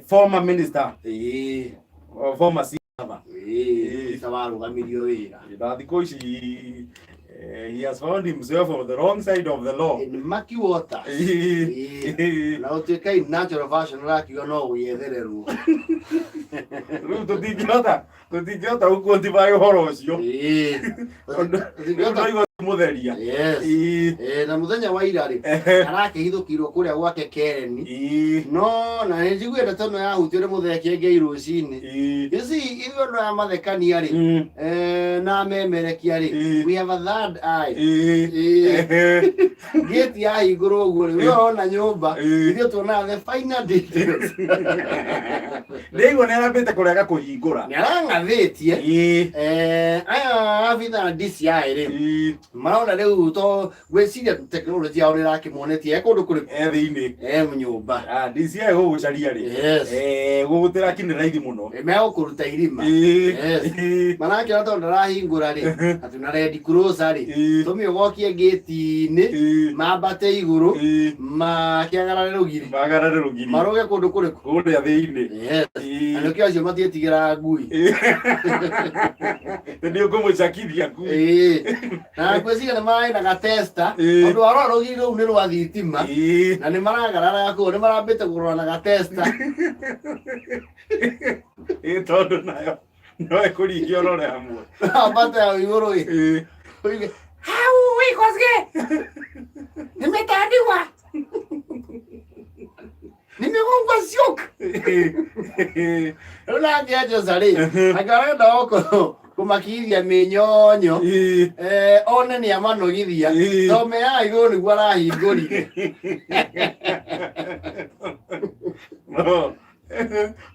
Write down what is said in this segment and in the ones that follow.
Former minister, Ĩĩ. o former CAVA. Ĩĩ, ta warũgamirio wĩra. Na thikũ ici he has found himself on the wrong side of the law. In murky waters. Ĩĩ. Na gũtuĩka in natural fashion ũrakiuga no gwĩethererwo. Rĩu tũtingĩhota gũquantify ũhoro ũcio. Ĩĩ. Tondũ Tũtingĩhota- no igoti mũtheria. Yes. Ĩĩ. Ĩĩ, na mũthenya wa ira rĩ, arakĩhithũkirwo kũrĩa gwake Kereni. No na nĩ njiguĩte ndeto ĩno yahutio nĩ mũthee Kĩengei rũcinĩ. You see, ithuĩ andũ aya mathekania rĩ, na memerekia rĩ, we have a third eye. Ĩĩ. Gate yahingũrwo ũguo rĩ, we ũrona nyũmba, ithuĩ tuonaga the final details. Ndĩigua nĩ arambĩte kũrega kũhingũra. Nĩ arang'athĩtie. Aya abithaa DCI rĩ, marona rĩu to gwĩciria tekinoronjĩ yao nĩ ĩrakĩmonetie e kũndũ kũrĩkũ? E thĩinĩ. E nyũmba. Ah, DCI gũgũcaria rĩ. Yes. Gũgũtĩra nĩ raithi mũno. Megũkũruta irima. Yes. Marakĩona tondũ ndarahingũra rĩ, atĩ na Land Cruiser rĩ, tũmĩũgokie ngĩti-inĩ, mambate igũrũ, makĩagarare rũgiri. Magarare rũgiri. Marũge kũndũ kũrĩkũ? Kũrĩa thĩinĩ. Yes. Na nĩkĩo acio matiĩtigĩraga ngui. Nĩ ũkũmũcakithia ngui. Ĩĩ. Na ngwĩciria nĩ mararĩ na gatesta, tondũ warora rũgiri rũu nĩ rwa thitima, na nĩ maragararaga kũu, nĩ marambĩte kũrora na gatesta. Ĩĩ, tondũ nayo no ĩkũringia ũrore hamwe. Ambate hau igũrũ ĩ. Ũige, hau wikosge nimetandikwa nimegongwa shock. Rĩu nake Jose rĩ, anga arenda o kũmakithia mĩnyonyo, one nĩ amanogithia, to meaga igũrũ nĩguo arahingũrire. No.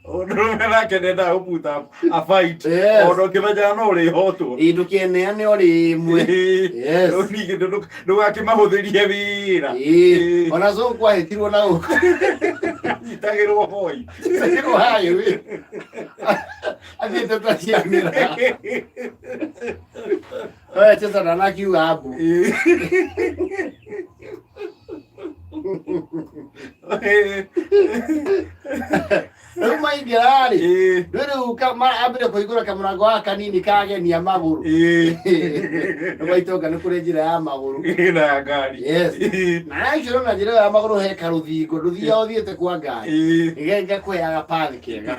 Ũndũrũme nake ndendaga gũputa a fight. Yes. Ona ũkĩmenyaga no ũrĩhotwo. Ĩ, ndũkĩeneane o rĩmwe. Yes. Rĩu ningĩ ndũgakĩmahũthĩrie wĩra. Ĩ, ona cũngũ ahĩtirwo na gũkũ. Nyitagĩrwo hoi. Nyitagĩrwo highway. Athiĩte ta ciamĩra. We cheza ndanakiuga mbu. Rĩu maingĩra rĩ, rĩu rĩu ambire kũhingũra kamũrango gaka kanini kagenia magũrũ. Nĩ itonga nĩ kũrĩ njĩra ya magũrũ. Na ya ngari. Yes. Na actually ona njĩra ĩyo ya magũrũ he karũthingo, ndũthiaga ũthiĩte kwa ngari. Gakũheaga path kega.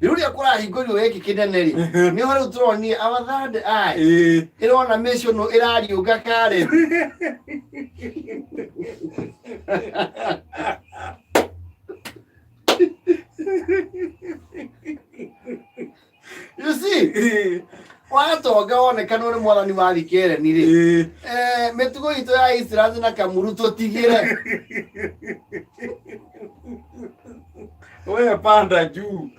Rĩu rĩrĩa kũrahingũrirwo gĩkĩ kĩnene rĩ, nĩho rĩu tũronire our third eye ĩrona mĩcũnũ ĩrariũnga Karen. You see, watonga wonekanwo nĩ mwathani wa Thikereni rĩ, mĩtugo itũ ya Eastlands na Kamuru tũtigĩre. We panda juu.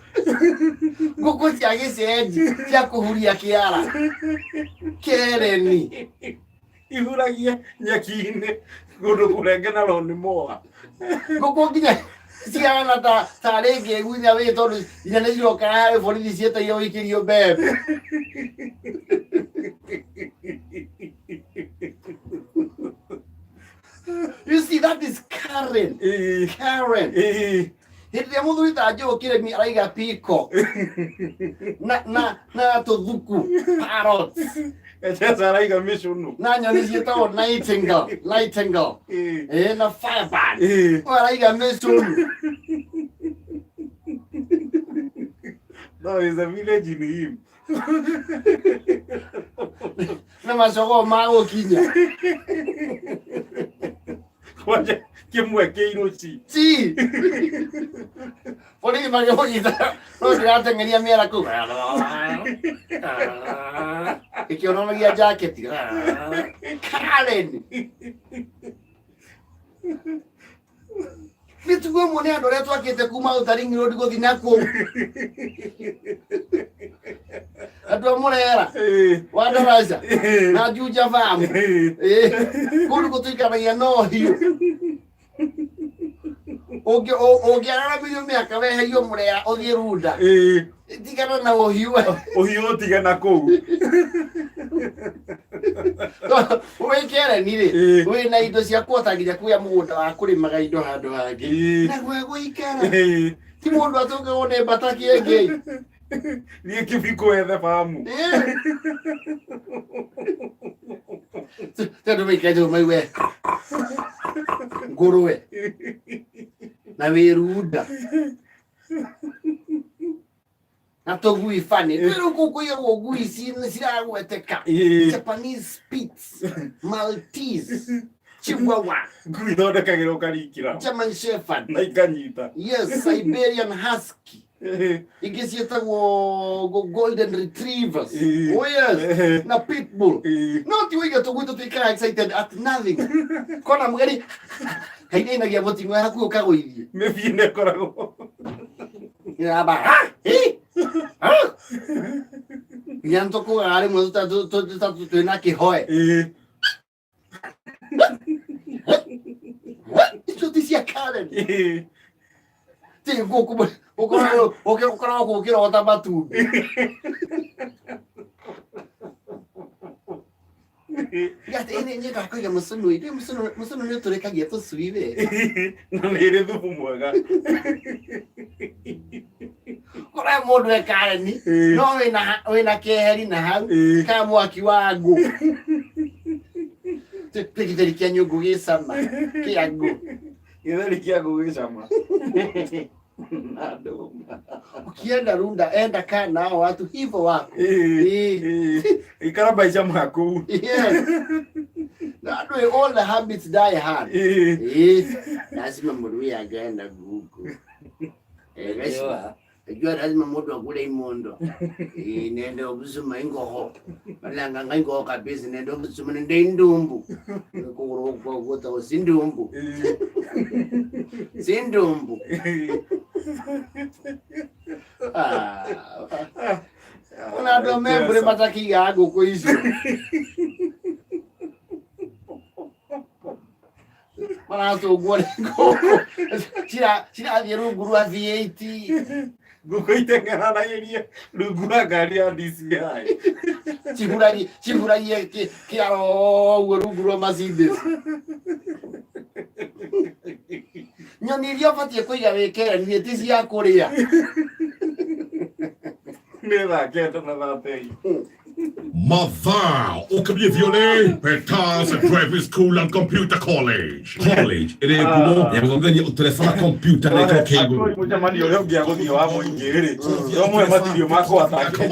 Ngũkũ cia gĩcenji cia kũhuria kĩara Kereni. Ihuragia nyeki-inĩ kũndũ kũrenge na lawn mower. Ngũkũ nginya cihana ta tarĩ ngĩgu inya wĩ tondũ nginya nĩ cirokaga harĩ borithi ciĩtaire gũikĩrio mbembe. You see, that is Karen. Karen. Hĩndĩ ĩrĩa mũthuri ta Joe Kĩremi araiga peacock na tũthuku parrots. Echeza araiga mĩcũnũ. Na nyoni ciĩtagwo nightingale, nightingale. Na firebird. Ũyũ araiga mĩcũnũ. No, it's a village in him. Na macogoo ma gũkinya. Kwanja kĩmwe kĩirũ ci. Ci. Borithi magĩmũnyita no kĩrateng'eria mĩera kũu. Ĩkĩonanagia jaketi. Karen. Mĩtugo ĩmwe nĩ andũ arĩa twakĩte kuma Outer Ring Road gũthiĩ na kũu. Andũ a Mũrera, wa Daraja, na Juja Farm. Kũndũ gũtũikaragia na ũhiũ. Ũngĩararamirio mĩaka weherio Mũrera ũthiĩ Runda. Tigana na ũhiũ. Ũhiũ ũtige na kũu. Wĩ Kereni rĩ, wĩ na indo cia kũhota nginya kuoya mũgũnda wa kũrĩmaga indo handũ hangĩ. Na gwa gũikara. Ti mũndũ atũngĩrwo nĩ mbata kĩengei. Thiĩ kĩbiko wethe bamu. Tondũ maikaire maigue ngũrwe na wĩrunda na tũgui bani rĩu kũu kũiyagwo ngui ciragweteka. Japanese Spitz, Maltese, Chihuahua, Ngui ithondekagĩrwo karikira German Shepherd, na ikanyita. Yes, Siberian Husky, ingĩ ciĩtagwo Golden Retrievers. Oh yes, na Pitbull. No ti wĩige tũgui tũtuĩkaga excited at nothing. Kona mũgeni kainainagia mũting'oe hakuhĩ ũkagũithie. Mĩthiĩ nĩ ĩkoragwo. Iraba, ha! Ĩ! Ha! Nginya nĩtũkũgaga rĩmwe twĩna kĩhoe. Icio ti cia Karen. Ti ngũkũ ũkoragwo gũkĩrogota matumbĩ. Gati ĩnĩ nyendaga kũiga mũcũnũ, ithuĩ mũcũnũ nĩ ũtũrĩkagia tũcui we. Na nĩ ĩrĩ thubu mwega. Kũrĩa mũndũ e Karen, no wĩna keheri na hau ka mwaki wa ngũ. Gĩtheri kĩa nyũngũ gĩcama kĩa ngũ. Gĩtheri kĩa ngũ gĩcama. Ukienda runda enda kaa nao watu hivyo wako. Ikara maica maku. Yes. Na andũ all the habits die hard. Lazima mũrui angeenda guku. Lazima. Najua lazima mũndũ akule imondo. Nende obusuma ingokho. Malanga nga ingokho kabisa nende obusuma nende indumbu. Kuguru kwa gwetagwo sindumbu. Sindumbu. Ah. Ona andũ a membũrĩ matakiigaga ngũkũ icio. Maratũngwo nĩ ngũkũ. Cirathiĩ rungu rwa V8. Ngũkũ iteng'eranagĩria rungu rwa ngari ya DCI. Cihuragie kĩaro ũguo rungu rwa Mercedes. Nyoni iria ũbatiĩ kũiga wĩ Karen ti cia kũrĩa. Nĩ thaa 9 na thaa 3. Mathaa ũkĩmie Peters Driving School and Computer College. College ĩrĩ ngumo ya gũthomithania ũtereba na kompiuta na gĩkĩro kĩa igũrũ. Mũcemanio ũrĩa ũngĩ agũthiĩ wa mũingĩ rĩ, no mwe matirio makwatakĩte.